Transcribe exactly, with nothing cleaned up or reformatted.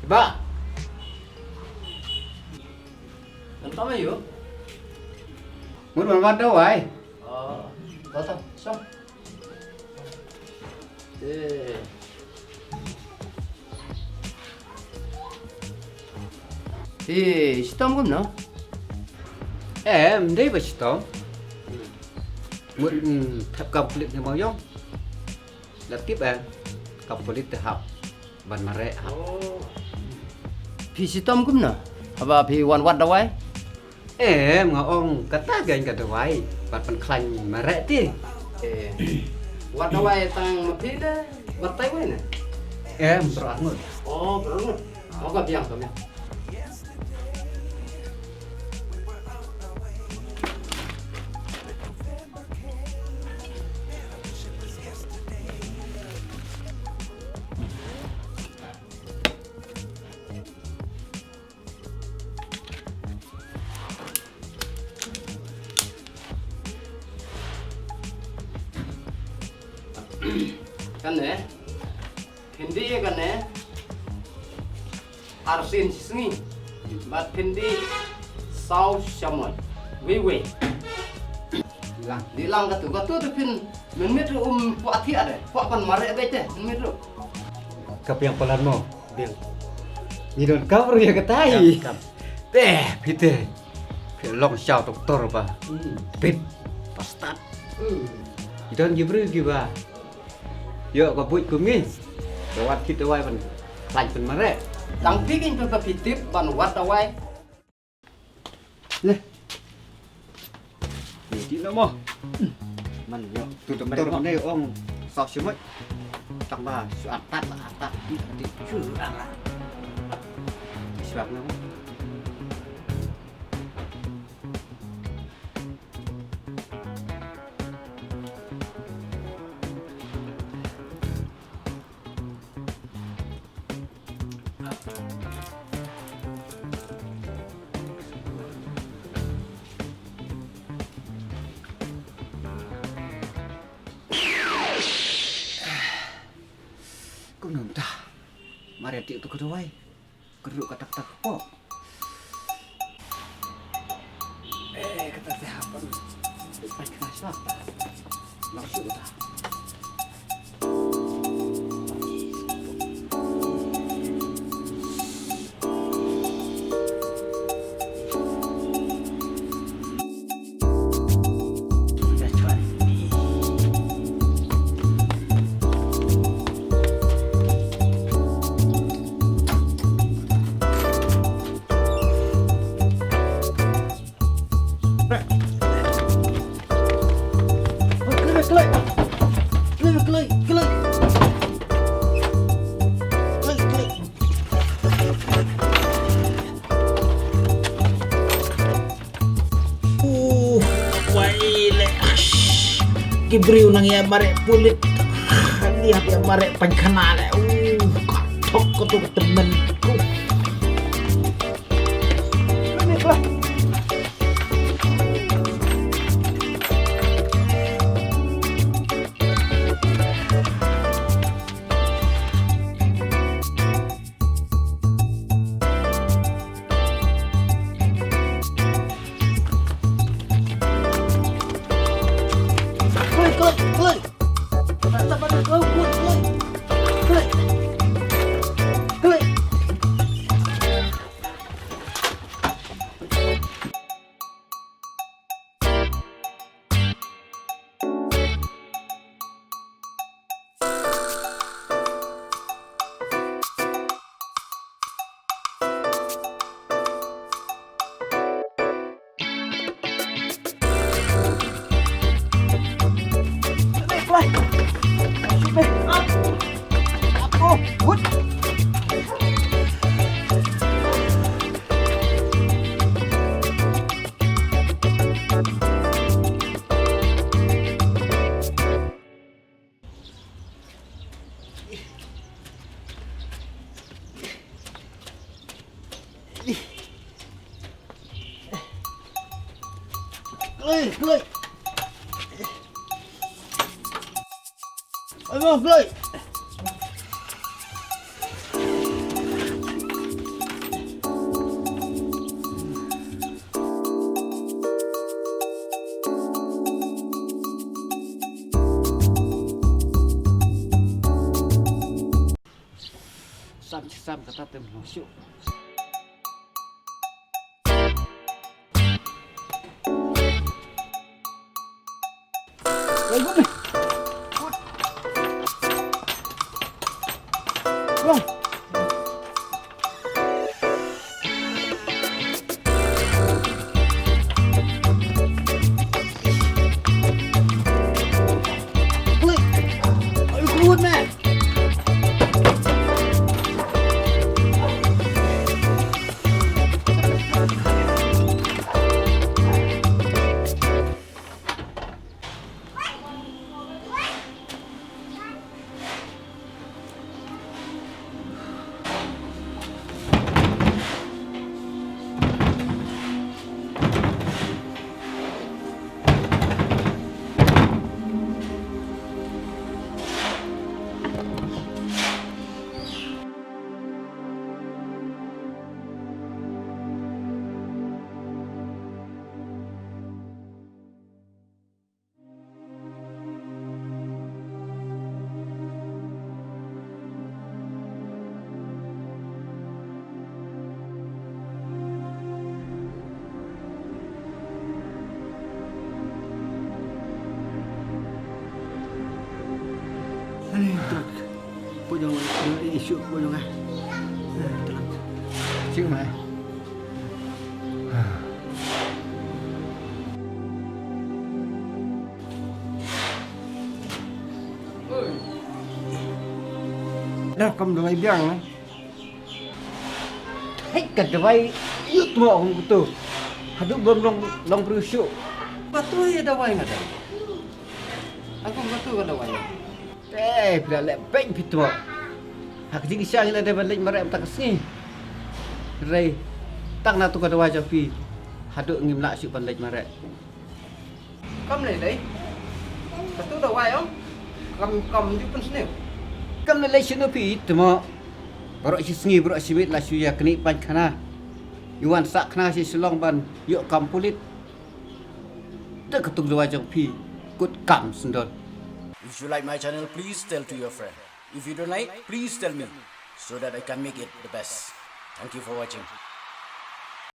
Bah. Ngan tama yu. Ngut man wan dawai. Oh, kata, so. Eh. Hi, shitom kumno? Em, dei ba shitom. Mut, mm, thap kam kulit ne bang yong. La tip em. Ka pulit te hap ban mareh hap. Oh. Phi shitom kumno? Haba phi wan wad dawai? Em, nga ong kata gan ka dawai. Ban pynkhlaiñ mareh te. Eh. Wad dawai tang ma phi de. Batai wai ne? Em, bro angut. Oh, bro angut. Oh, ka biang, ka biang. Kane, phin die kane, arsien shisngi, bad phin die saw shamoit. Wei wei. Lang. Dih lang katu, katu te phin, mynmiet ruh um kwah thiah de, kwah ban mareh beit te, mynmiet ruh. Ka biang palat mo. Biang. Ngi donkam ruh ïa katai. Kam, kam. Te, phi te. Phi long sha doktor ba. Hmm. Pit. Ba stad. Hmm. Ngi don ki briew kiba ïoh ka buit kum ngi. Ba wad kit dawai ban khlaiñ pynmareh. Tang phi kein phi ba phi tip ban wad dawai. Leh. Ni ti no mo. Man yo. Tu doktor ne ong saw shamoit. Tak ba shu atat la atat ti ti shu ara. Shu ara mo. Kumno mynta? Mar ïa tih tu ka dawai. Ka ruh ka tak tak pok. Eh, kata te hap. Pait kena shuwa ta. Lang shuh ta. Uh, wai le. Ki briew nang ïa mareh pulit. Ngi hap ïa mareh painkhana le. Uh, ka thok ko tu ka tymmen ku. Kloi, kloi. Ayo, kloi. Tam kata tem lo shu. Ani tak. Pojong, eh, isu pojong ah. Cik mai. Dah kam dawai biang lah. Hei, ka dawai ïu tmo hum kutu. Hadu bom long long prusu. Patu ya dawai ngadai. Aku patu ka dawai. Eh, pila lek beng pito. Hak jing siang ila deba lek marek tak sngi. Rei. Tak na tu ka dawai japi. Hadu ngim lak syu pan lek marek. Kam lei lei. Katu dawai ong. Kam kam ju pun sini. Kam lei lei sini pi temo. Baru si sngi baru si mit la syu ya keni pan kana. Iwan sak kana si selong ban yuk kam pulit. Te katu dawai jong pi kut kam sendol. If you like my channel, please tell to your friend. If you don't like, please tell me so that I can make it the best. Thank you for watching.